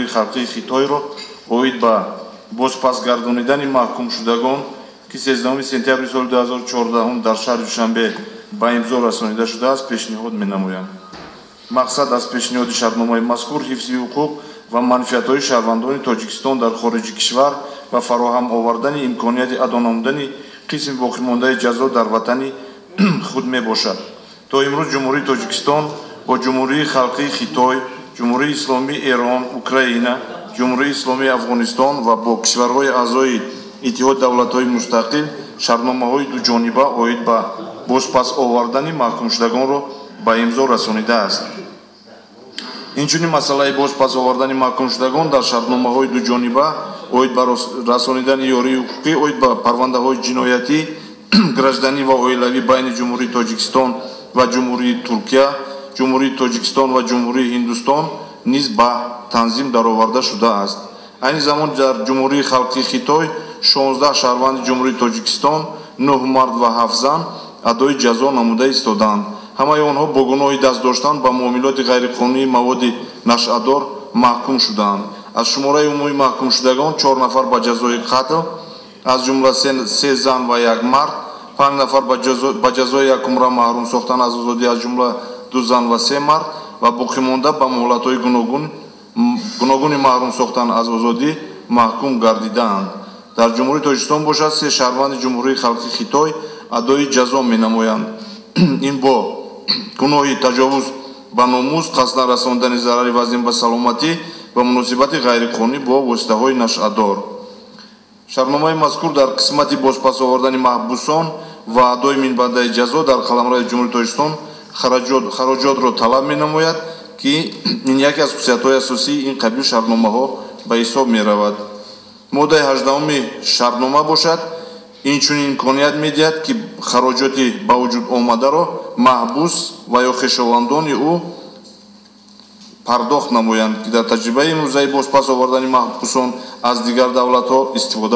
Ҷумҳурии Халқии Хитойро оид ба бозпасгардонидани маҳкумшудагон, ки 13 сентябри соли 2014 дар шаҳри Душанбе ба имзо расонида шудааст, пешниҳод менамоям. Мақсад аз пешниҳоди шартномаи мазкур ҳифзи ҳуқуқ ва манфиатҳои шаҳрвандони Тоҷикистон дар хориҷи кишвар ва фароҳам овардани имконияти адо намудани қисми боқимондаи ҷазо дар ватани худ мебошад. То имрӯз Ҷумҳурии Тоҷикистон бо Ҷумҳурии Халқии Хитой, Ҷумҳурии Исломии Эрон, Украина, Ҷумҳурии Исломии Афғонистон ва бо кишварҳои аъзои Иттиҳоди давлатҳои мустақил шартномаҳои дуҷониба оид ба бозпас овардани маҳкумшудагонро ба имзо расонидааст. Инчунин масъалаи бозпас овардани маҳкумшудагон дар шартномаҳои дуҷониба оид ба расонидани ёрии ҳуқуқӣ оид ба парвандаҳои ҷиноятӣ, гражданӣ ва оилавӣ байни Ҷумҳурии Тоҷикистон ва Ҷумҳурии Туркия, Ҷумҳурии Тоҷикистон ва Ҷумҳурии Ҳиндустон низ ба танзим дароварда шудааст. Айни замон дар Ҷумҳурии Халқии Хитой 16 шаҳрванди Ҷумҳурии Тоҷикистон, 9 мард ва 7 зан адои ҷазо намуда истодаанд. Ҳамаи онҳо бо гуноҳи даст доштан ба муомилоти ғайриқонунии маводи нашъадор маҳкум шудаанд. Аз шумораи умумии маҳкумшудагон 4 нафар ба ҷазои қатл, аз ҷумла 3 зан ва 1 мард, 5 нафар ба ҷазои якумра маҳрум сохтан аз озодӣ, аз ҷумла 2 зан ва 3 мард ва боқимонда ба муҳлатҳои гуногуни маҳрум сохтан аз озодӣ маҳкум гардидаанд. Дар Ҷумҳурии Тоҷикистон бошад, 3 шаҳрванди Ҷумҳурии Халқии Хитой адои ҷазо менамоянд. Ин бо гуноҳи таҷовуз ба номус, қасдан расондани зарари вазнин ба саломатӣ ва муносибати ғайриқонунӣ бо воситаҳои нашъадор. Шартномаи мазкур дар қисмати бозпас овардани маҳбусон ва адои минбаъдаи ҷазо дар қаламрави Ҷумҳурии Тоҷикистон хароҷотро талаб менамояд, ки ин яке аз хусусиятҳои асосии ин қабил шартномаҳо ба ҳисоб меравад. Моддаи 18 шартнома бошад, инчунин имконият медиҳад, ки хароҷоти ба вуҷуд омадаро маҳбус ва ё хешовандони ӯ пардохт намоянд, ки дар таҷрибаи имрӯзаи бозпас овардани маҳбусон аз дигар давлатҳо истифода